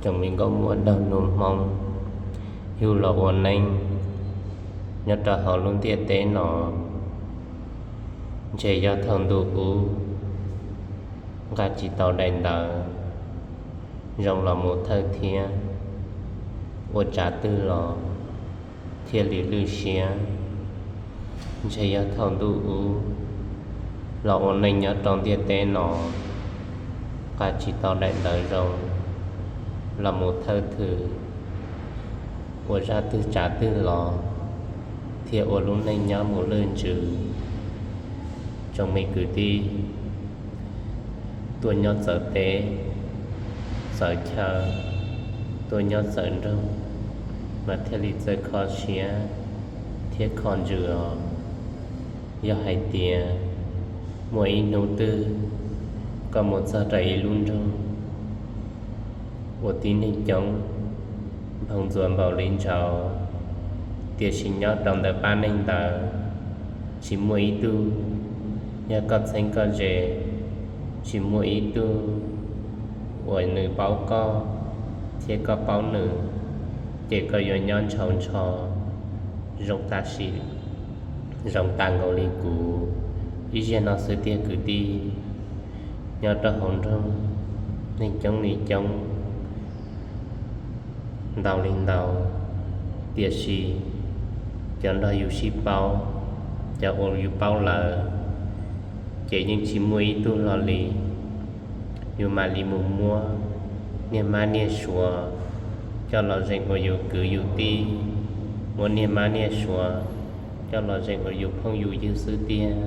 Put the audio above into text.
Tsoom me nkauj muam nraug nus Hmoob, yug los ua neej nyob rau hauv lub ntiaj teb no, ntshe yog thaum ntuj ub nqa tsis tau daim ntawv zoo los mus thawj thiab, ua tsav twg los thiaj li lwj siab. Ntshe yog thaum ntuj ub los ua neej nyob rau ntiaj teb no, nqa tsis tau daim ntawv zoo los mus thawj thwm, ua zaj twg tsav twg los thiaj ua lub neej nyob mus lwj ntsws. Tsoom me kwv tij, tuaj nyob txawv teb txawv chaw, tuaj nyob txawv nroog, mas thiaj li txawj kho siab thiab kho ntsws os. Yog hais tias muaj ib hnub twg koj mus txog rau ib lub nroog uas tib neeg coob nphoo ntxuas npaum li ntawd, tiam sis nyob rau ntawm pab neeg ntawd tsis muaj ib tug yog koj txheeb koj ze, tsis muaj ib tug uas nws paub koj thiab koj paub nws, ces koj yuav nyob ntshaus ntsho zoo tas sim, zoo tas nkaus li kuv ib zaug no xwb tiag kwv tij. Nyob rau hauv nroog neeg coob li coob, ntau li ntau, tiam sis cov nrog yus sib paub, cov uas yus paub lawm, ces yeej tsis muaj ib tug hlo li. Yus mam li mus muab niag mab niag suav coj los zeem ua yus kwv yus tij, muab niag mab niag suav coj los zeem ua yus phooj yus ywg xwb tiag.